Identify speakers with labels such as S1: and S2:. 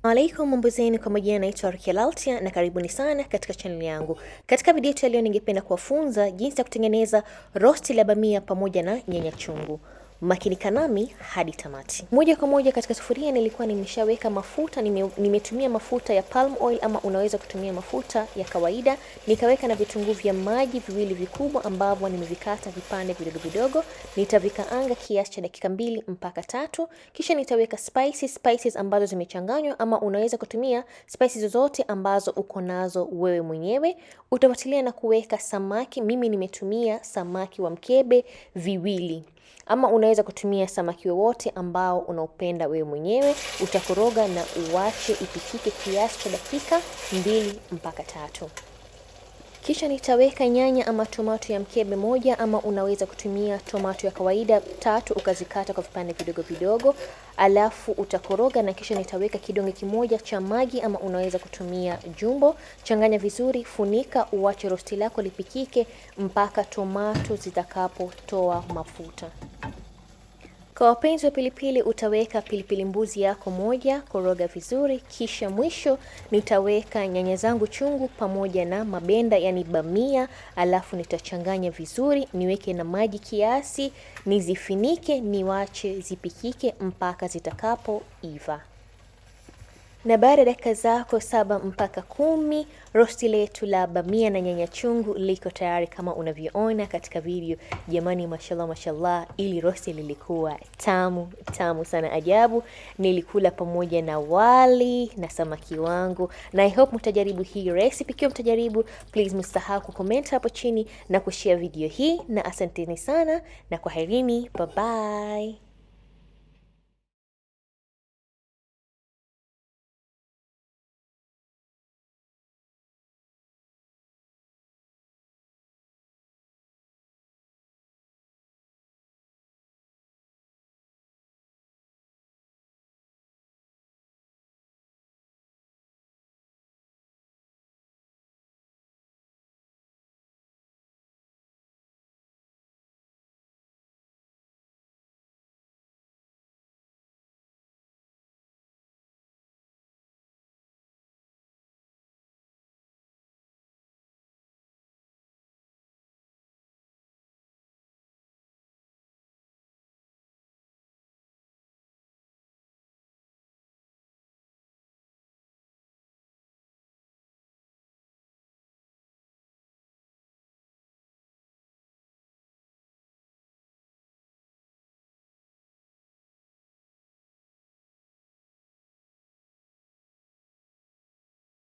S1: Alaikum, mambo zenu, kwa majina naitwa Rukia Laltia na karibuni sana katika channel yangu. Katika video yetu ya leo ningependa kuwafunza jinsi ya kutengeneza rosti la bamia pamoja na nyanya chungu. Makinika nami hadi tamati. Moja kwa moja katika sufuria nilikuwa nimeshaweka mafuta, nimetumia mafuta ya palm oil ama unaweza kutumia mafuta ya kawaida. Nikaweka na vitunguu vya maji viwili vikubwa ambavyo nimevikata vipande vidogo vidogo. Nitavikaanga kiasi cha dakika 2 mpaka 3, kisha nitaweka spices ambazo zimechanganywa ama unaweza kutumia spices zozote ambazo uko nazo wewe mwenyewe. Utafuatilia na kuweka samaki. Mimi nimetumia samaki wa mkebe viwili, ama unaweza kutumia samaki wowote ambao unaupenda wewe mwenyewe. Utakoroga na uwache ipikike kiasi cha dakika 2 mpaka 3. Kisha nitaweka nyanya ama tomato ya mkebe moja, ama unaweza kutumia tomato ya kawaida 3 ukazikata kwa vipande vidogo vidogo, alafu utakoroga na kisha nitaweka kidonge kimoja cha maji ama unaweza kutumia jumbo. Changanya vizuri, funika, uache rosti lako lipikike mpaka tomato zitakapotoa mafuta. Kwa wapenzi wa pilipili utaweka pilipili mbuzi yako moja, koroga vizuri, kisha mwisho nitaweka nyanya zangu chungu pamoja na mabenda yani bamia, alafu nitachanganya vizuri, niweke na maji kiasi, nizifinike, niwache zipikike mpaka zitakapoiva. Na baada ya dakika zako 7 mpaka 10, rosti letu la bamia na nyanya chungu liko tayari kama unavyoona katika video. Jamani, mashallah mashallah, ili rosti lilikuwa tamu tamu sana ajabu. Nilikula pamoja na wali na samaki wangu, na I hope mtajaribu hii recipe. Ikiwa mtajaribu, please msisahau kucomment hapo chini na kushare video hii, na asanteni sana na kwaherini, bye bye.